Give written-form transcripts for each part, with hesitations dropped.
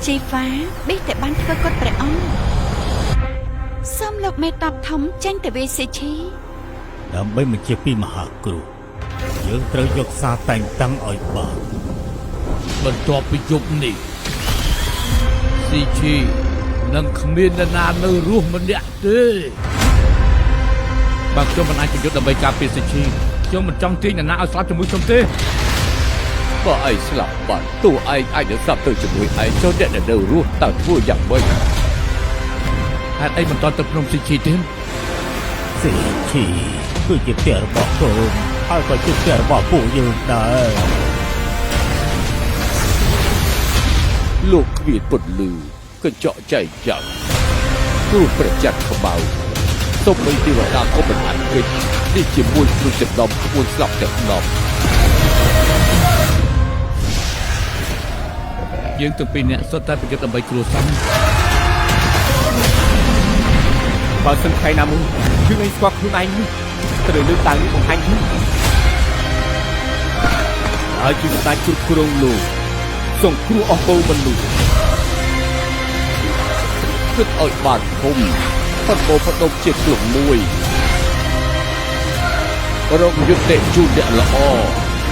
ជីហ្វាបេះតែបានធ្វើគុតព្រះអង្គសូមលោកមេតបធំចេញទៅវាយស៊ីឈី ដើម្បីបញ្ជាពីមហាគ្រូយើងត្រូវយកសារតែងតាំងឲ្យបាន បន្ទាប់ពីយប់នេះស៊ីឈីនឹងគ្មាននរណានៅរស់ម្នាក់ទេបើខ្ញុំមិនអាចប្រយុទ្ធដើម្បីការពារស៊ីឈីខ្ញុំមិនចង់ទាញនរណាឲ្យស្លាប់ជាមួយខ្ញុំទេ បើឯងស្លាប់បាត់តួឯងអាចនឹងស្លាប់ទៅជាមួយឯងចុះអ្នកដែលនៅរស់តើធ្វើយ៉ាងម៉េច ហេតុអីមិនតន់ទៅភ្នំស៊ីឈីទេ សេឈីគឺជាផ្ទះរបស់កូនហើយក៏ជាផ្ទះរបស់ពួកយើងដែរ លោកគ្មានពន្លឺកញ្ចក់ចែកចាំព្រោះប្រច័ណ្ឌខ្មៅសូម្បីទេវតាក៏មិនអាចគេចនេះជាមួយក្នុងចំណោមក្បួនស្លាប់ទាំង10 យើងទាំងពីរនាក់សុទ្ធតែប្រយុទ្ធដើម្បីគ្រួសារ បើសិនថ្ងៃណាមួយយើងនឹងស្គាល់ខ្លួនឯងនេះត្រូវលើកឡើងនេះបង្ហាញខ្លួនហើយជាស្ដេចគ្រប់គ្រងលោកសង្គ្រោះអស់កូនមនុស្ស គិតឲ្យបានធំបបោផ្ដុំជាខ្លួនមួយរកយុត្តិជូនអ្នកល្អ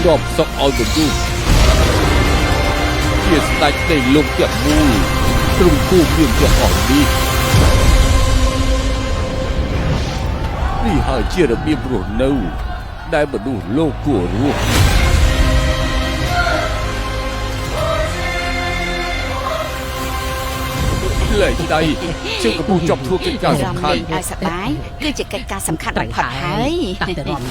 នាំសុខឲ្យមនុស្សជាស្ដេចនៃលោកទាំងមូលទ្រង់គូមានទាំងអស់នេះនេះហើយជារបៀបរស់នៅ ដែលមនុស្សលោកគួររស់ លែងដៃខ្ញុំកំពុងជាប់ធ្វើកិច្ចការសំខាន់ រំលេងឲ្យសប្បាយគឺជាកិច្ចការសំខាន់បំផុតហើយ តាតែរំ